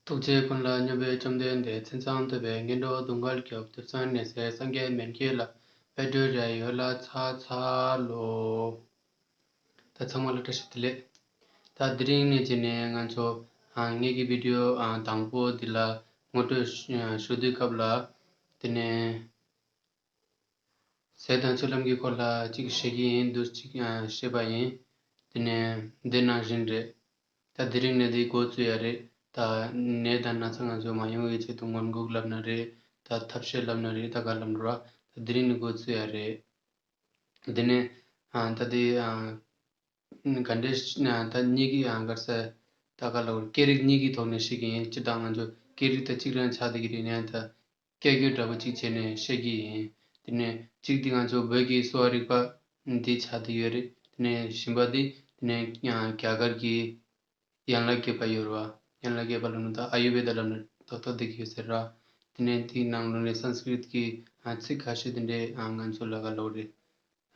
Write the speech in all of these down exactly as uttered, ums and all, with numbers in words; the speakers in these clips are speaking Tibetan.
ཐུགས་རྗེ་ཀུན་ལ་སྙོམས་པའི་བཅོམ་ལྡན་འདས། མཚན་མཚམས་ཐོབ་པའི་ངན་འགྲོ་སྡུག་བསྔལ་སྐྱོབ། དུས་གསུམ་གནས་སའི་སངས་རྒྱས་མན་ཁྱེད་ལ། འཕྲིན་བསྒྲོན་རེ་ཡོད་ལ་ཕྱག་འཚལ་ལོ། ད་ཚང་མ་ལ་བཀྲ་ཤིས་བདེ་ལེགས། ད་དེ་རིང་ནས་བྱས་ནས་ང་ཚོ་ཨ་ངེད་ཀྱི་བི་ཌི་ཡོ་ཨ་དང་པོ་འདི་ལ་ངོ་སྤྲོད་ཞུ་ཞུ་དུས་སྐབས་ལ། དེ་ནས་ཟས་དང་སྤྱོད་ལམ་གྱི་སྐོར་ལ་གཅིག་བཤད་ཀྱི་ཡིན། འདུག་གཅིག་ཨ་བཤད་པ་ཡིན། དེ་ནས་འདི་ནང་བཞིན་རེད། ད་དེ་རིང་ནས་འདི་འགོ་བཙུགས་ཡ་རེད། ད་ནད་དང་ན་ཚ་ང་ཚོ་མ་ཡོང་བའི་ཆེད་དུ་སྔོན་འགོག་ལབ་ན་རེད། ད་ཐབས་ཤེས་ལབ་ན་རེད། ད་ག་ལབ་འགྲོ་བ། ད་དེ་རིང་ནས་འགོ་བཙུགས་ཡ་རེད། དེ་ནས་ཨ་ད་དེ་ཨ་ག་འདྲས་ཨ་ད་གཉིས་ཀྱི་ཨ་གར་ས་ད་ག་ལ་སྐད་རིགས་གཉིས་ཀྱི་ཐོག་ནས་བཤད་ཀྱི་ཡིན། སྤྱིར་བཏང་ང་ཚོ་སྐད་རིགས་ད་གཅིག་རང་ཆགས་བསྡད་ཀྱི་རེད། ནས་ད་སྐད་སྒྱུར་འདྲ་པོ་གཅིག་བྱས་ནས་བཤད་ཀྱི་ཡིན། དེ་ནས་གཅིག་དེ་ང་ཚོ་བོད་ཀྱི་གསོ་བ་རིག་པ་འདི་ཆགས་བསྡད་ཡོད་རེད། དེ་ནས་གཞན་པ་དེ་དེ་ནས་ཨ་རྒྱ་གར་གྱི་ཡན་ལག་བརྒྱད་པ་ཡོད་རེད་བ། ཡན་ལག་བརྒྱད་པ་ལབ་ན་ད་ཨ་ཡུར་བེ་ད་ལབ་ན་ཏག་ཏག་བསྡད་ཀྱི་ཡོད་ཟེར་ར། དེ་ནས་དེའི་ནང་ལོགས་ནས་སཾ་སྐྲྀཏ་གི་ཨ་ཚིག་ཁ་ཤས་དེ་འདྲས་ཨ་ང་ཚོ་ལ་ག་ལབ་རེད།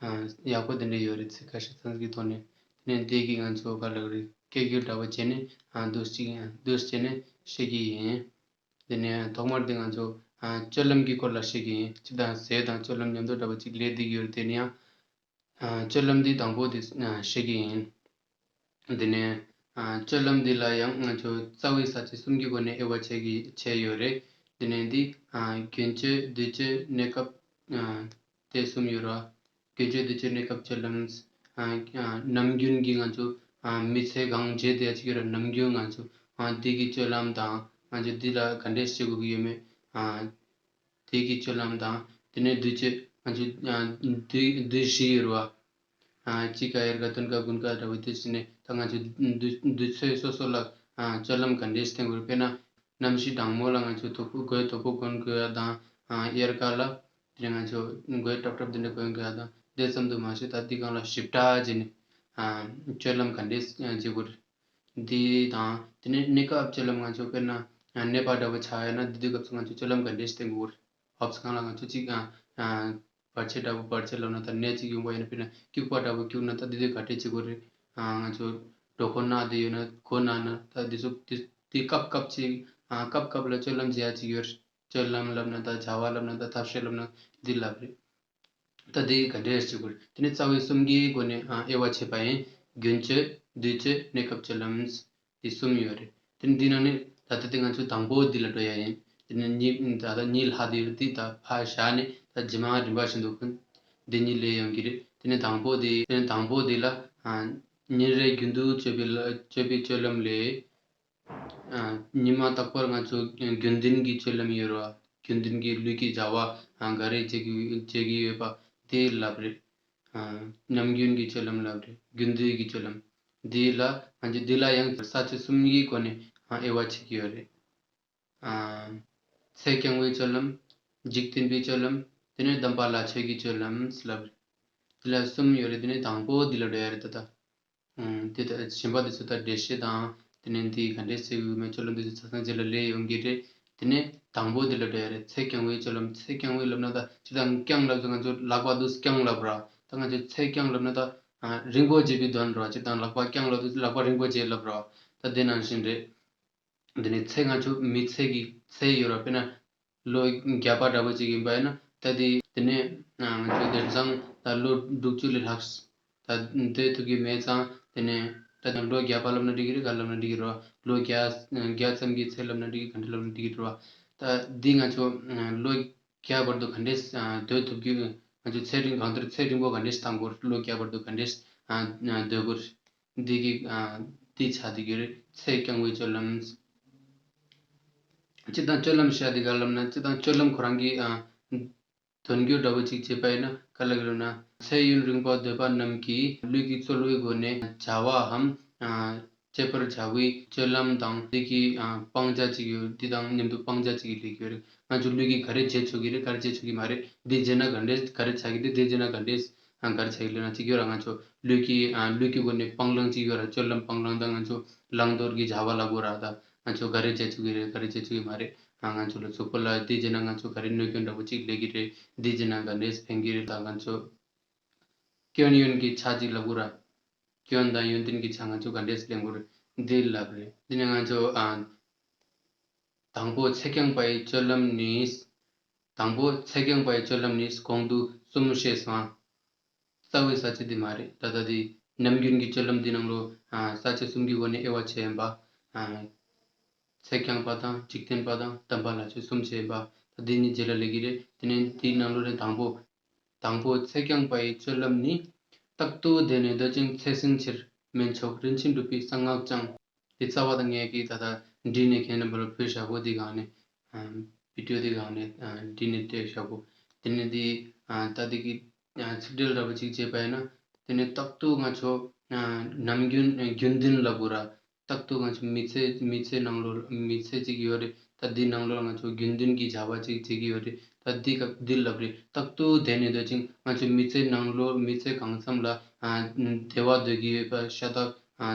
ཨ་ཡག་པོ་དེ་འདྲས་ཡོད་རེད། ཚིག་ཁ་ཤས་སཾ་སྐྲྀཏ་ཐོག་ནས། དེ་ནས་དེ་གི་ང་ཚོ་ག་ལབ་རེད། སྐད་སྒྱུར་འདྲ་པོ་བྱས་ནས་ཨ་འདུག་ཅིག་ཨ་འདུག་བྱས་ནས་བཤད་ཀྱི་ཡིན། དེ་ནས་ཐོག་མར་དེ་ང་ཚོ་ཨ་སྤྱོད་ལམ་གྱི་སྐོར་ལ་བཤད་ཀྱི་ཡིན། སྤྱིར་བཏང་ཟས་དང་སྤྱོད་ལམ་མཉམ་དུ་འདྲ་པོ་ཅིག་ལས་བསྡད་ཀྱི་ཡོད་རེད། དེ་ནས་ཡང་ཨ་སྤྱོད་ལམ་འདི་དང་པོ་དེ་ཨ་བཤད་ཀྱི་ཡིན། དེ་ནས་ཨ་སྤྱོད་ལམ་འདི་ལ་ཡང་ང་ཚོ་རྩ་བའི་ས་བཅད་གསུམ་གྱི་སྒོ་ནས་དབྱེ་བ་ཕྱེ་གི་ཕྱེ་ཡོད་རེད། དེ་ནས་འདི་ཨ་རྒྱུན་སྤྱོད་དུས་སྤྱོད་གནས་སྐབས་ཨ་དེ་གསུམ་ཡོད་ར། རྒྱུན་སྤྱོད་དུས་སྤྱོད་གནས་སྐབས་སྤྱོད་ལམ། ཨ་ཨ་ནམ་རྒྱུན་གྱི་ང་ཚོ་ཨ་མི་ཚེ་གང་བྱེད་བསྡད་ཡ་ཅིག་ཡོད་ར། ནམ་རྒྱུན་ང་ཚོ་ཨ་འདི་གི་སྤྱོད་ལམ་དང་ང་ཚོ་འདི་ལ་ག་འདྲས་བྱེད་དགོས་ཀྱི་ཡོད་མེད། ཨ་དེ་གི་སྤྱོད་ལམ་དང་དེ་ནས་དུས་སྤྱོད་ང་ཚོ་ཨ་དུས་དུས་བཞི་ཡོད་ར་བ། ཨ་དཔྱིད་ཀ་དབྱར་ཀ་སྟོན་ཀ་དགུན་ཀ་འདྲ་བོ་དེ་བྱས་ནས་ད་ང་ཚོ་དུས་དུས་ཚོད་སོ་སོ་ལ་ཨ་སྤྱོད་ལམ་ག་འདྲས་བསྟེན་དགོས་རེད། དཔེར་ན་གནམ་གཤིས་གྲང་མོ་ལ་ང་ཚོ་དོ་པོ་གོས་དོ་པོ་གོན་དགོས་ཡ་དང་། ཨ་དབྱར་ཀ་ལ་དེ་ནས་ང་ཚོ་གོས་ཀྲབ་ཀྲབ་དེ་འདྲ་གོན་དགོས་ཡ་དང་། དེ་ཙམ་དུ་མ་ཟད་ད་འདི་སྒང་ལ་ཞིབ་ཕྲ་བྱས་ནས་ཨ་སྤྱོད་ལམ་ག་འདྲས་བྱེད་དགོས་རེད། འདི་དང་དེ་ནས་གནས་སྐབས་སྤྱོད་ལམ་ང་ཚོ་དཔེར་ན་ཨ་ནད་པ་འདྲ་བོ་ཆགས་ཡོད་ན་འདི་དུས་སྐབས་སུ་ང་ཚོ་སྤྱོད་ལམ་ག་འདྲས་བསྟེན་དགོས་རེད། བབས་སྒང་ལ་ང་ཚོ་གཅིག་ཨ་ཨ་བར་ཆད་འདྲ་པོ་བར་ཆད་ལབ་ན་ད་ནད་ཅིག་ཡོང་པ་ཡིན་ན། དཔེར་ན་སྐྱུག་པ་འདྲ་པོ་སྐྱུག་ན་ད་འདི་དུས་ག་འདྲས་བྱེད་དགོས་རེད། ཨ་ང་ཚོ་གྲོད་ཁོག་ན་བསྡད་ཡོད་ན་མགོ་ན་ན་ད་འདི་ཚོ་འདི་འདི་སྐབས་སྐབས་ཅིག་ཨ་སྐབས་སྐབས་ལ་སྤྱོད་ལམ་བྱེད་ཡ་ཅིག་ཡོད་རེད། སྤྱོད་ལམ་ལབ་ན་ད་བྱ་བ་ལབ་ན་ད་ཐབས་ཤེས་ལབ་ན་འདི་ལབ་རེད། ད་འདི་ག་འདྲས་བྱེད་དགོས་རེད། དེ་ནས་རྩ་བའི་གསུམ་གྱི་སྒོ་ནས་ཨ་དབྱེ་བ་ཕྱེ་བ་ཡིན། རྒྱུན་སྤྱོད་དུས་སྤྱོད་གནས་སྐབས་སྤྱོད་ལམ། འདི་གསུམ་ཡོད་རེད། དེ་ནི་འདི་ནང་ནས་ད་ལྟ་དེ་ང་ཚོ་དང་པོ་འདི་ལ་འགྲོ་ཡ་ཡིན། དེ་ནི་གཉིས་ད་ལྟ་གཉིས་ལྷག་དེ་ཡོད་རེད། འདི་ད་ཕར་བཞག་ནས་ད་རྗེས་མ་རིམ་པ་བཞིན་དུ་འདི་གཉིས་ལས་ཡོང་གི་རེད། དེ་ནི་དང་པོ་དེ་དེ་ནི་དང་པོ་དེ་ལ་ཨ་ཉིན་རེ་རྒྱུན་དུ་སྤྱོད་པའི་ལ་སྤྱོད་པའི་སྤྱོད་ལམ་ལས། ཨ་ཉི་མ་རྟག་པར་ང་ཚོ་རྒྱུན་ལྡན་གྱི་སྤྱོད་ལམ་ཡོད་རེད་བ། རྒྱུན་ལྡན་གྱི་ལུས་ཀྱི་བྱ་བ་ཨ་ག་རེ་བྱེད་ཀྱི་བྱེད་ཀྱི་ཡོད་པ་དེ་ལབ་རེད། ཨ་ནམ་རྒྱུན་གྱི་སྤྱོད་ལམ་ལབ་རེད། རྒྱུན་དུ་གི་སྤྱོད་ལམ། འདི་ལ་ང་ཚོས་འདི་ལ་ཡང་ས་བཅད་གསུམ་གྱི་སྒོ་ནས་ཨ་དབྱེ་བ་ཕྱེ་གི་ཡོད་རེད། ཨ་ཚེ་རྐྱང་པའི་སྤྱོད་ལམ། འཇིག་རྟེན་པའི་སྤྱོད་ལམ། དེ་ནས་དམ་པ་ལྷ་ཆོས་ཀྱི་སྤྱོད་ལམ་ལབ་རེད། འདི་ལ་གསུམ་ཡོད་རེད། དེ་ནས་དང་པོ་འདི་ལ་འགྲོ་ཡ་རེད་ད་ལྟ། ཨ་དེ་ལྟར་གཞན་པ་དེ་ཚོ་ད་འགྲེལ་བཤད་དང་། དེ་ནས་འདི་ག་འདྲས་ཟེར་དགོས་མེད་སྤྱོད་ལམ་དེ་ཚོ་ཆ་ཚང་རྗེས་ལ་སླེབས་ཡོང་གི་རེད། དེ་ནས་དང་པོ་དེ་ལ་འགྲོ་ཡ་རེད། ཚེ་རྐྱང་པའི་སྤྱོད་ལམ། ཚེ་རྐྱང་པའི་ལབ་ན་ད་སྤྱིར་བཏང་རྐྱང་ལབ་ཚེ་ང་ཚོ་ལག་པ་དུས་རྐྱང་ལབ་ར། ད་ང་ཚོ་ཚེ་རྐྱང་ལབ་ན་ད་ཨ་རིང་པོ་བྱས་པའི་དོན་ར། སྤྱིར་བཏང་ལག་པ་རྐྱང་ལབ་དུས་ལག་པ་རིང་པོ་བྱས་ལབ་ར། ད་དེ་ནང་བཞིན་རེད། འདི་ནི་ཚེ་ང་ཚོ་མི་ཚེ་གི་ཚེ་ཡོད་ར། དཔེར་ན་ལོ་བརྒྱ་པ་འདྲ་པོ་ཅིག་ཡིན་པ་ཡིན་ན་ད་དེ་དེ་ནས་ང་ཚོ་དེང་སང་ད་ལོ་དྲུག་ཅུ་ལས་ལྷག་ད་སྡོད་ཐུབ་ཀྱི་མེད་ཙང་། དེ་ནས་ད་ལོ་བརྒྱ་པ་ལབ་ན་འགྲིག་གི་རེད། ག་ལབ་ན་འགྲིག་གི་རེད། ལོ་བརྒྱ་བརྒྱ་ཙམ་གྱི་ཚེ་ལབ་ན་འགྲིག་གི། ག་འདྲ་ལབ་ན་འགྲིག་གི་རེད་བ། ད་འདི་ང་ཚོ་ལོ་བརྒྱ་བར་དུ་ག་འདྲས་སྡོད་ཐུབ་ཀྱི། ང་ཚོ་ཚེ་རིང་གང་ལྟར་ཚེ་རིང་པོ་ག་འདྲས་བཏང་དགོས། ལོ་བརྒྱ་བར་དུ་ག་འདྲས་སྡོད་དགོས། འདི་གི་ཨ་འདི་ཆགས་བསྡད་ཀྱི་རེད། ཚེ་རྐྱང་པའི་སྤྱོད་ལམ། སྤྱིར་བཏང་སྤྱོད་ལམ་བཤད་དེ་ག་ལབ་ན། སྤྱིར་བཏང་སྤྱོད་ལམ་ཁོ་རང་གི་ཨ་དོན་འགྱུར་འདྲ་པོ་ཅིག་བྱས་པ་ཡིན་ན་ག་ལ་ག་ལབ་ན། ཚེ་ཡུན་རིང་པོ་སྡོད་པ་རྣམས་ཀྱིས་ལུས་ཀྱི་རྩོལ་བའི་སྒོ་ནས་བྱ་བའམ་ཨ་སྤྱད་པར་བྱ་བའི་སྤྱོད་ལམ་དང་། དེ་གི་ཨ་སྤང་བྱ་ཅིག་ཡོད། འདི་དང་མཉམ་དུ་སྤང་བྱ་ཅིག་ལས་ཀྱི་ཡོད་རེད། ང་ཚོ་ལུས་ཀྱིས་ག་རེ་བྱེད་ཆོག་གི་རེད། ག་རེ་བྱེད་ཆོག་གི་མ་རེད། འདི་བྱས་ན་ག་འདྲས་ག་རེ་ཆགས་ཀྱི་རེད། འདི་བྱས་ན་ག་འདྲས། ཨ་ག་རེ་བྱ་ཡི་ལབ་ན། གཅིག་ཡོད་ར། ང་ཚོ་ལུས་ཀྱི་ཨ་ལུས་ཀྱི་སྒོ་ནས་སྤང་བླང་གཅིག་ཡོད་ར། སྤྱོད་ལམ་སྤང་བླང་དང་། ང་ཚོ་བླང་དོར་གྱི་བྱ་བ་ལབ་དགོས་ར། ད་ང་ཚོ་ག་རེ་བྱེད་ཆོག་གི་རེད། ག་རེ་བྱེད་ཆོག་གི་མ་རེད། ཨ་ང་ཚོ་ལ་གཟུགས་པོ་ལ་འདི་བྱས་ན་ང་ཚོ་ག་རེ་གནོད་སྐྱོན་འདྲ་པོ་གཅིག་སླེབས་ཀྱི་རེད། འདི་བྱས་ན་ག་འདྲས་ཕན་གྱི་རེད། ད་ང་ཚོ་སྐྱོན་ཡོན་གྱི་ཆ་གཅིག་ལབ་དགོས་ར། སྐྱོན་དང་ཡོན་ཏན་གྱི་ཆ་ང་ཚོ་ག་འདྲས་ལེན་དགོས་རེད། འདི་ལབ་རེད། འདི་ནས་ང་ཚོ་ཨ་ དང་པོ་ཚེ་རྐྱང་པ་ཡི་སྤྱོད་ལམ་ནི། དང་པོ་ཚེ་རྐྱང་པ་ཡི་སྤྱོད་ལམ་ནི་གོང་དུ་གསུམ་བཤད་སོང་། རྩ་བའི་ས་བཅད་འདི་མ་རེད། ད་ལྟ་འདི་ནམ་རྒྱུན་གྱི་སྤྱོད་ལམ་འདི་ནང་ལོ་ས་བཅད་གསུམ་གྱི་སྒོ་ནས་དབྱེ་བ་ཕྱེ་ཡིན་པ། ཚེ་རྐྱང་པ་དང་འཇིག་རྟེན་པ་དང་དམ་པ་ལ་སྤྱོད་གསུམ་ཕྱེ་ཡིན་པ། ད་འདི་གཉིས་རྗེས་ལ་ལས་ཀྱི་རེད། དེ་ནས་འདིའི་ནང་ལོ་ནས་དང་པོ། དང་པོ་ཚེ་རྐྱང་པ་ཡི་སྤྱོད་ལམ་ནི། རྟག་ཏུ་བདེ་ནས་སྡོད་ཅིང་ཚེ་བསྲིང་ཕྱིར། སྨན་མཆོག་རིན་ཆེན་སྒྲུབ་པའི་གསང་སྔགས་ཀྱང་། འདི་རྩ་བ་དང་ངས་ཀྱིས་ད་ལྟ་བྲིས་ནས་ཁྱེད་རྣམ་པ་ལ་ཕུལ་བཞག་གོ། འདི་སྒང་ནས་བི་ཌི་ཡོ་འདི་སྒང་ནས་བྲིས་ནས་སྤྲད་བཞག་གོ། དེ་ནས་འདི་ད་འདི་གི་ཚིག་འགྲེལ་འདྲ་པོ་ཅིག་བྱས་པ་ཡིན་ན། དེ་ནས་རྟག་ཏུ་ང་ཚོ་ནམ་རྒྱུན་རྒྱུན་ལྡན་ལབ་དགོས་ར། རྟག་ཏུ་ང་ཚོ་མི་ཚེ་མི་ཚེ་ནང་ལོ་མི་ཚེ་ཅིག་ཡོད་རེད། ད་འདི་ནང་ལོ་ང་ཚོ་རྒྱུན་ལྡན་གྱི་བྱ་བ་ཅིག་བྱེད་ཀྱི་ཡོད་རེད། ད་འདི་སྐབས་འདི་ལབ་རེད། རྟག་ཏུ་བདེ་ནས་སྡོད་ཅིང་། ང་ཚོ་མི་ཚེ་ནང་ལོ་མི་ཚེ་གང་འཚམ་ལ་བདེ་བ་འདོད་ཀྱི་ཡོད་པ་ཤ་སྟག་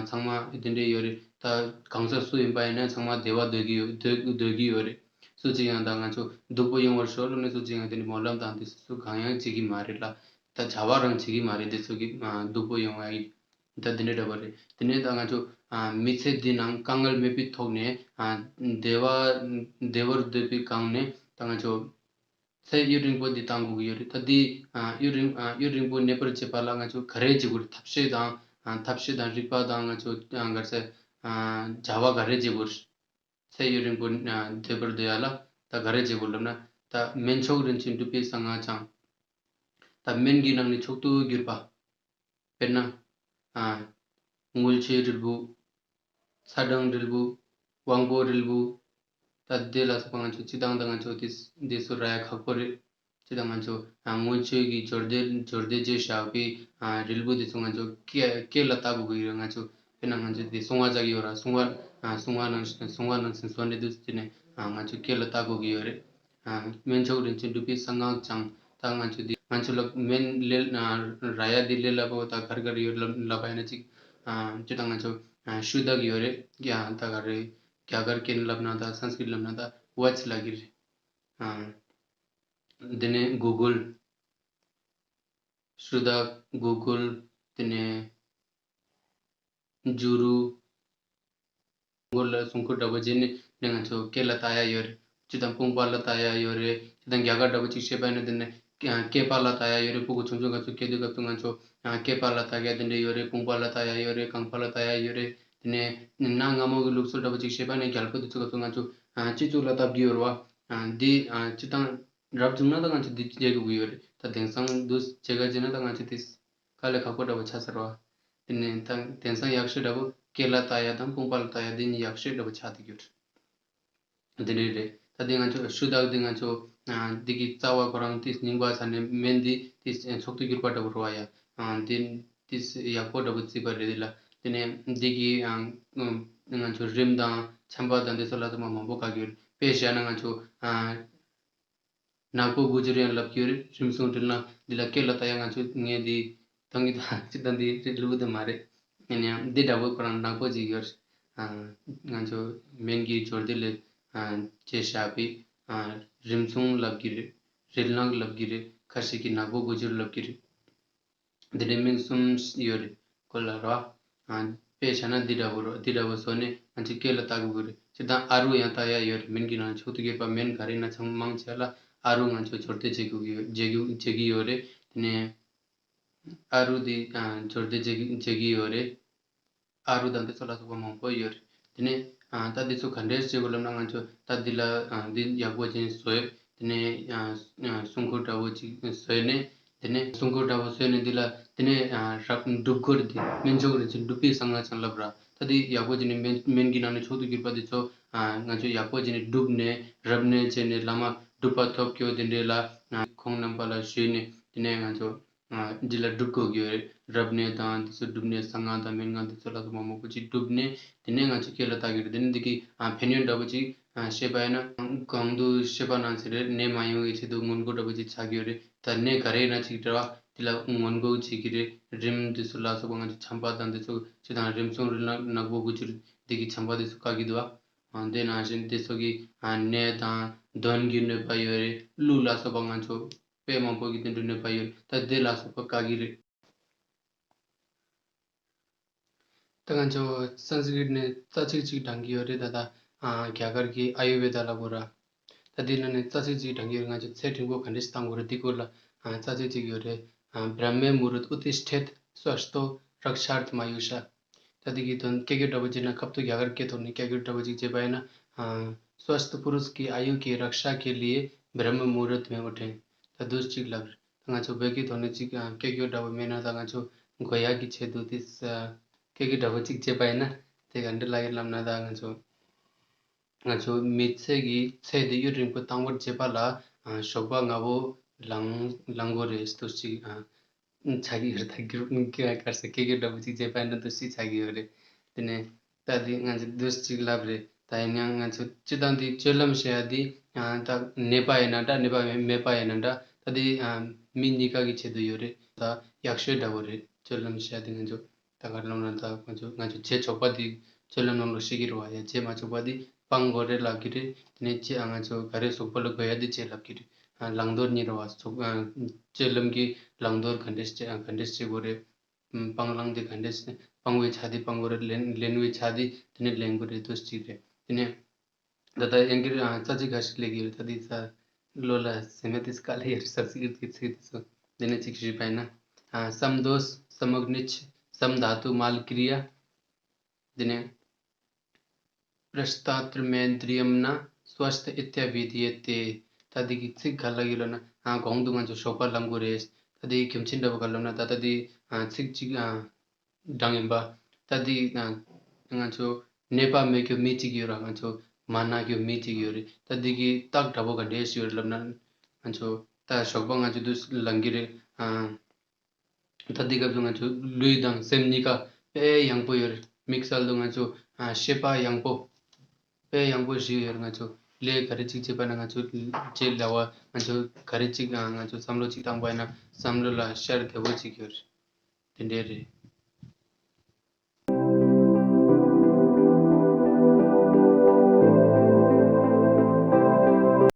ཚང་མ་དེ་འདྲས་ཡོད་རེད། ད་གང་ཟག་སུ་ཡིན་པ་ཡིན་ན་ཚང་མ་བདེ་བ་འདོད་ཀྱི་ཡོད་འདོད་འདོད་ཀྱི་ཡོད་རེད། སུ་གཅིག་ཡང་ད་ང་ཚོ་སྡུག་པོ་ཡོང་བར་ཤོག་ལབ་ནས་སུ་གཅིག་ཡང་དེ་འདྲས་སྨོན་ལམ་དང་དེ་སུ་གང་ཡང་བྱེད་ཀྱི་མ་རེད་ལ། ད་བྱ་བ་རང་བྱེད་ཀྱི་མ་རེད། དེ་ཚོ་གི་སྡུག་པོ་ཡོང་བ་ཡིན། ད་འདི་འདྲ་འདྲ་པོ་རེད། དེ་ནས་ད་ང་ཚོ་མི་ཚེ་འདི་ནང་དཀའ་ངལ་མེད་པའི་ཐོག་ནས་བདེ་བ་བདེ་བར་སྡོད་པའི་སྒང་ནས་ད་ང་ཚོ་ཚེ་ཡུན་རིང་པོ་འདི་བཏང་དགོས་ཀྱི་ཡོད་རེད། ད་འདི་ཡུན་རིང་ཡུན་རིང་པོ་གནས་པར་བྱེད་པ་ལ་ང་ཚོ་ག་རེ་བྱེད་དགོས་རེད། ཐབས་ཤེས་དང་ཐབས་ཤེས་དང་རིག་པ་དང་ང་ཚོ་ག་རེ་ཟེར་བྱ་བ་ག་རེ་བྱེད་དགོས་རེད། ཚེ་ཡུན་རིང་པོ་སྡོད་པར་འདོད་ཡ་ལ་ད་ག་རེ་བྱེད་དགོས་ལབ་ན། ད་སྨན་མཆོག་རིན་ཆེན་སྒྲུབ་པའི་གསང་སྔགས་ཀྱང་། ད་སྨན་གྱི་ནང་ནས་མཆོག་ཏུ་གྱུར་པ། དཔེར་ན། ཨ། དངུལ་ཆུའི་རིལ་བུ། ཚ་གྲང་རིལ་བུ། དབང་པོ་རིལ་བུ། ད་དེ་ལ་སོགས་པ་ང་ཚོ་སྤྱི་བཏང་ད་ང་ཚོ་དེ་དེ་ཚོ་རག་ཡ་ཁག་པོ་རེད། སྤྱི་བཏང་ང་ཚོ་ཨ་དངུལ་ཆུ་གི་སྦྱོར་སྡེ་སྦྱོར་སྡེ་བཅས་བཞག་པའི་ཨ་རིལ་བུ་དེ་ཚོ་ང་ཚོ་སྐེ་སྐེ་ལ་བཏགས་དགོས་ཀྱི་ཡོད་རེད། ང་ཚོ་དཔེར་ན་ང་ཚོ་དེ་སྲུང་བ་བྱ་གི་ཡོད་ར། སྲུང་བ་ཨ་སྲུང་བ་ནང་སྲུང་བ་ནང་བཞིན་བཟོ་ནས་འདུག་ཟེར་ནས་ཨ་ང་ཚོ་སྐེ་ལ་བཏགས་དགོས་ཀྱི་ཡོད་རེད། ཨ་སྨན་མཆོག་རིན་ཆེན་སྒྲུབ་པའི་གསང་སྔགས་ཀྱང་། ད་ང་ཚོ་འདི་ང་ཚོ་ལ་སྨན་ལས་ཨ་རག་ཡ་འདི་ལས་སླ་པོ་ད་ག་རེ་ག་རེ་ཡོད་ལབ་ལབ་པ་ཡིན་ན་ཅིག་ཨ་སྤྱིར་བཏང་ང་ཚོ་ཨ་ཤུ་དག་ཡོད་རེད། ཡ་ད་ག་རེ་རྒྱ་གར་སྐད་ནས་ལབ་ན་ད་སཾ་སྐྲྀཏ་ལབ་ན་ད་ཝེཌ་ལབ་ཀྱི་རེད། ཨ་དེ་ནས་གུ་གུལ། ཤུ་དག་གུ་གུལ། དེ་ནས་ཇུ་རུ། སྲུང་འཁོར་ལ་སྲུང་འཁོར་འདྲ་པོ་བྱས་ནས་ནས་ང་ཚོ་སྐེ་ལ་བཏགས་ཡ་ཡོད་རེད། སྤྱིར་བཏང་དཔུང་པ་ལ་བཏགས་ཡ་ཡོད་རེད། སྤྱིར་བཏང་རྒྱ་གར་འདྲ་པོ་ཅིག་བཤད་པ་ཡིན་ན་དེ་ནས་སྐེད་པ་ལ་བཏགས་ཡ་ཡོད་རེད། སྤུ་གུ་ཆུང་ཆུང་ག་ཚོད་སྐྱེ་དུས་སྐབས་སུ་ང་ཚོ་སྐེད་པ་ལ་བཏགས་ཡ་དེ་འདྲ་ཡོད་རེད། དཔུང་པ་ལ་བཏགས་ཡ་ཡོད་རེད། རྐང་པ་ལ་བཏགས་ཡ་ཡོད་རེད། དེ་ནས་གནའ་སྔ་མོ་གི་ལུགས་སྲོལ་འདྲ་པོ་ཅིག་བཤད་པ་ནས་རྒྱལ་པོ་དེ་ཚོ་ག་ཚོད་ང་ཚོ་སྤྱི་གཙུག་ལ་བཏགས་ཀྱི་ཡོད་རེད་བ། འདི་སྤྱིར་བཏང་རབ་བྱུང་ན་ད་ང་ཚོ་འདི་བྱེད་དགོས་ཀྱི་ཡོད་རེད། ད་དེང་སང་འདུ་བྱེད་ག་བྱེད་ན་ད་ང་ཚོ་དེ་དཀའ་ལས་ཁག་པོ་འདྲ་པོ་ཆགས་ཚར་བ། དེ་ནས་ད་དེང་སང་ཡག་ཤོས་འདྲ་པོ་སྐེ་ལ་བཏགས་ཡ་དང་དཔུང་པ་ལ་བཏགས་ཡ་དེ་གཉིས་ཡག་ཤོས་འདྲ་པོ་ཆགས་བསྡད་ཀྱི་ཡོད་རེད། འདི་འདྲ་རེད། ད་དེ་ང་ཚོ་ཤུ་དག་དེ་ང་ཚོ་འདི་གི་རྩ་བ་ཁོ་རང་དེ་རྙིང་པ་ཚ་ནས་སྨན་འདི་དེ་མཆོག་ཏུ་གྱུར་པ་འདྲ་པོ་རེད་བ་ཡ། དེ་དེ་ཡག་པོ་འདྲ་པོ་བརྩིས་པ་རེད། དེ་ལ་དེ་ནས་འདི་གི་ང་ཚོ་རིམས་དང་ཆམ་པ་དང་དེ་ཚོ་ལ་ཚང་མ་མང་པོ་བཀག་གི་ཡོད་རེད། དཔེ་བཞག་ན་ང་ཚོ་ནག་པོ་དགུ་འགྱུར་ཡང་ལབ་ཀྱི་ཡོད་རེད། རིམས་སྲུང་དྲིལ་ན་འདི་ལ་སྐེ་ལ་བཏགས་ཡ་ང་ཚོ་ངས་འདི་ཐང་གི་དང་སྤྱིར་བཏང་འདི་རིགས་ལུགས་དེ་མ་རེད། ཡིན་ཡང་འདི་འདྲ་པོ་ཁོ་རང་ནག་པོ་ཅིག་ཡོད་རེད། ང་ཚོ་སྨན་གྱི་སྦྱོར་སྡེ་ལས་བཅས་བཞག་པའི་རིམས་སྲུང་ལབ་ཀྱི་རེད། རིལ་ནག་ལབ་ཀྱི་རེད། ཁ་ཤས་ཀྱིས་ནག་པོ་དགུ་འགྱུར་ལབ་ཀྱི་རེད། འདི་འདྲའི་སྨན་གསུམ་ཡོད་རེད། ཁོ་ལ་ར། དཔེ་བྱས་ན་འདི་འདྲ་པོ་རོ། འདི་འདྲ་པོ་བཟོས་ནས་ང་ཚོས་སྐེ་ལ་བཏགས་དགོས་ཀྱི་རེད། སྤྱིར་བཏང་ཨ་རུ་ཡང་བཏགས་ཡ་ཡོད་རེད། སྨན་གྱི་ནང་མཆོག་ཏུ་གྱུར་པ་སྨན་ག་རེ་ཡིན་ན་ཚང་མ་མང་ཆེ་ལ་ཨ་རུ་ང་ཚོས་སྦྱོར་སྡེ་བྱེད་དགོས་ཀྱི་ཡོད། བྱེད་ཀྱི་བྱེད་ཀྱི་ཡོད་རེད། དེ་ནས་ཨ་རུ་འདི་སྦྱོར་སྡེ་བྱེད་ཀྱི་བྱེད་ཀྱི་ཡོད་རེད། ཨ་རུ་དང་དེ་ཚོ་ལ་སོགས་པ་མང་པོ་ཡོད་རེད། དེ་ནས་ཨ་ད་འདི་ཚོ་ག་འདྲས་བྱེད་དགོས་ལབ་ན། ང་ཚོ་ད་འདི་ལ་ཨ་འདི་ཡག་པོ་ཅིག་བཟོས། དེ་ནས་ཨ་ཨ་སྲུང་འཁོར་འདྲ་པོ་ཅིག་བཟོས་ནས། དེ་ནས་སྲུང་འཁོར་འདྲ་པོ་བཟོས་ནས་འདི་ལ་དེ་ནས་ཨ་རབ་སྒྲུབ་སྐོར་འདི་སྨན་མཆོག་རིན་ཆེན་སྒྲུབ་པའི་གསང་སྔགས་ཀྱང་ལབ་ར། ད་འདི་ཡག་པོ་བྱས་ནས་སྨན་སྨན་གྱི་ནང་ནས་མཆོག་ཏུ་གྱུར་པ་འདི་ཚོ་ཨ་ང་ཚོས་ཡག་པོ་བྱས་ནས་བསྒྲུབས་ནས་རབ་གནས་བྱས་ནས་བླ་མ་སྒྲུབ་པ་ཐོབ་སྐྱོ་དེ་འདྲས་ལ་ཨ་ཁོང་རྣམ་པ་ལ་ཞུས་ནས། དེ་ནས་ང་ཚོ་ཨ་འདི་ལ་སྒྲུབ་དགོས་ཀྱི་ཡོད་རེད། རབ་གནས་དང་འདི་ཚོ་བསྒྲུབས་ནས་གསང་སྔགས་དང་མན་ངག་འདི་ཚོ་ལ་སོགས་པ་མང་པོ་ཅིག་བསྒྲུབས་ནས། དེ་ནས་ང་ཚོ་སྐེ་ལ་བཏགས་ཀྱི་རེད། དེ་ནས་འདི་གི་ཨ་ཕན་ཡོན་འདྲ་པོ་ཅིག་ཨ་བཤད་པ་ཡིན་ན། གོང་དུ་བཤད་པ་ནང་བཞིན་རེད། ནད་མ་ཡོང་བའི་ཆེད་དུ་སྔོན་འགོག་འདྲ་པོ་ཅིག་ཆགས་ཀྱི་ཡོད་རེད། ད་ནད་ག་རེ་ཡིན་ན་ཅིག་འདྲ་བ་འདི་ལ་སྔོན་འགོག་བྱེད་ཀྱི་རེད། རིམས་འདི་ཚོ་ལ་སོགས་པ་ང་ཚོ་ཆམ་པ་དང་འདི་ཚོ་ཅི་དང་རིམས་སྲུང་རིལ་ནག་ནག་པོ་དགུ་འགྱུར་འདི་གི་ཆམ་པ་འདི་ཚོ་བཀག་གི་འདུག་བ། ཨ་དེ་ནང་བཞིན་འདི་ཚོ་གི་ཨ་ནད་དང་གདོན་གྱི་གནོད་པ་ཡོད་རེད། ཀླུ་ལ་སོགས་པ་ང་ཚོ་དཔེ་མང་པོ་གི་དེ་འདྲ་གནོད་པ་ཡོད་རེད། ད་དེ་ལ་སོགས་པ་བཀག་གི་རེད། ད་ང་ཚོ་སཾ་སྐྲྀཏ་ནས་རྩ་ཚིག་ཅིག་བགྲང་གི་ཡོད་རེད། ད་ད་ རྒྱ་གར་གྱི་ཨ་ཡུར་ཝེ་ད་ལབ་དགོས་ར། ད་འདི་ནང་ནས་རྩ་ཚིག་ཅིག་དྲངས་ཀྱི་ཡོད་རེད། ང་ཚོ་ཚེ་སྒྲིང་པོ་ག་འདྲ་ཞིག་བཏང་དགོས་རེད། འདི་སྐོར་ལ་ཨ་རྩ་ཚིག་ཅིག་ཡོད་རེད། ཨ་ब्रह्मे मुहूर्त उत्तिष्ठेत् स्वस्थो रक्षार्थमायुषः། ད་འདི་གི་དོན་སྐད་སྒྱུར་འདྲ་པོ་བྱས་ན། སྐབས་ཐོག་རྒྱ་གར་སྐད་ཐོག་ནས་སྐད་སྒྱུར་འདྲ་པོ་ཅིག་བྱས་པ་ཡིན་ན། ཨ་स्वस्थ पुरुष की आयु की रक्षा के लिए ब्रह्म मुहूर्त में उठें། ད་འདུག་ཅིག་ལབ་རེད། ད་ང་ཚོ་བོད་སྐད་ཐོག་ནས་ཅིག་ཨ་སྐད་སྒྱུར་འདྲ་པོ་མེད་ན། ད་ང་ཚོ་གོ་ཡག་གི་ཆེད་དུ་དེ་ཨ་སྐད་སྒྱུར་འདྲ་པོ་ཅིག་བྱས་པ་ཡིན་ན། དེ་ག་འདྲ་ལབ་ཡོད་ལབ་ན། ད་ང་ཚོ་ང་ཚོ་མི་ཚེ་གི་ཚད་དེ་ཡུན་རིང་པོ་བཏང་བར་བྱེད་པ་ལ་ཨ་ཞོགས་པ་སྔ་པོ་ལངས་ལངས་དགོས་རེད། འདུག་ཅིག་ཨ་ཆགས་ཀྱི་ཡོད་རེད། ད་སྒྱུར་ག་རེ་ཟེར། སྐད་སྒྱུར་འདྲ་པོ་ཅིག་བྱས་པ་ཡིན་ན་འདུག་ཅིག་ཆགས་ཀྱི་ཡོད་རེད། དེ་ནས་ད་འདི་ང་ཚོ་འདུག་ཅིག་ལབ་རེད། ད་ཡིན་ཡང་ང་ཚོ་སྤྱིར་བཏང་འདི་སྤྱོད་ལམ་ཟེར་ཡ་འདི་ཨ་ད་ནད་པ་ཡིན་ན་འདྲ། ནད་པ་མེད་མེད་པ་ཡིན་ན་འདྲ། ད་འདི་ཨ་མི་གཉིས་ཀ་གི་ཆེད་དུ་ཡོད་རེད། ད་ཡག་ཤོས་འདྲ་པོ་རེད། སྤྱོད་ལམ་ཟེར་ཡ་འདི་ང་ཚོ་ད་ག་རེ་ལབ་ན། ད་ང་ཚོ་ང་ཚོ་བྱེད་ཆོག་པ་འདི་སྤྱོད་ལམ་ནང་ལོགས་བཤད་ཀྱི་རེད་བ། ཡ་བྱེད་མ་ཆོག་པ་འདི་སྤང་དགོས་རེད་ལབ་ཀྱི་རེད། དེ་ནས་བྱེད་ཨ་ང་ཚོ་ག་རེ་གཟུགས་པོ་ལ་དགོས་ཡ་འདི་བྱེད་ལབ་ཀྱི་རེད། ཨ་བླང་དོར་གཉིས་རེད་བ། གཟུགས་ཨ་སྤྱོད་ལམ་གྱི་བླང་དོར་ག་འདྲས་བྱེད་ཨ་ག་འདྲས་བྱེད་དགོས་རེད། ཨམ་སྤང་བླང་དེ་ག་འདྲས་བྱེད། སྤང་བའི་ཆ་དེ་སྤང་དགོས་རེད། ལེན་ལེན་བའི་ཆ་དེ་དེ་ནས་ལེན་དགོས་རེད། འདུག་ཅིག་རེད། དེ་ནས་ད་ལྟ་ཡང་སྒྱུར་ཨ་རྩ་ཚིག་ཁ་ཤས་སླེབས་ཀྱི་ཡོད་རེད། ད་འདི་ས་བློ་ལ་ཟིན་མེད་དེ་དཀའ་ལས་ཡོད་རེད། ས་ཚིག་གི་ཚིག་དེ་ཚོ་འདི་ནས་ཅིག་ཞུས་པ་ཡིན་ན། ཨ་समदोष समग्निच्छ समधातु मालक्रिया། འདི་ནས་प्रस्तात्रमेन्द्रियम्ना स्वस्थ इत्यभिधीयते། ད་འདི་གི་ཚིག་ག་ལ་ཡོད་ལབ་ན། ཨ་གོང་དུ་ང་ཚོ་ཞོགས་པ་ལངས་དགོས་རེད། ད་འདི་གི་རྒྱུ་མཚན་འདྲ་པོ་ག་ལབ་ན། ད་ད་འདི་ཨ་ཚིག་གཅིག་ཨ་དྲངས་ཡིན་པ། ད་འདི་ཨ་ང་ཚོ་ནད་པ་མེད་རྒྱུ་མི་གཅིག་ཡོད་ར། ང་ཚོ་མ་ན་རྒྱུ་མི་གཅིག་ཡོད་རེད། ད་འདི་གི་རྟགས་འདྲ་པོ་ག་འདྲས་ཡོད་རེད་ལབ་ན། ང་ཚོ་ད་ཞོགས་པ་ང་ཚོ་འདུག་ལངས་ཀྱི་རེད། ཨ་ད་འདི་སྐབས་སུ་ང་ཚོ་ལུས་དང་སེམས་གཉིས་ཀ་དཔེ་ཡངས་པོ་ཡོད་རེད། དམིགས་བསལ་དུ་ང་ཚོ་ཨ་ཤེས་པ་ཡངས་པོ། དཔེ་ཡངས་པོ་ཞིག་ཡོད་རེད། ང་ཚོ་ལས་ག་རེ་ཅིག་བྱེད་པ་ན། ང་ཚོ་རྗེས་ལ་བ་ང་ཚོ་ག་རེ་ཅིག་ཨ་ང་ཚོ་བསམ་བློ་ཅིག་བཏང་པ་ཡིན་ན་བསམ་བློ་ལ་ཤར་བདེ་བོ་ཅིག་ཡོད་རེད། དེ་འདྲས་རེད།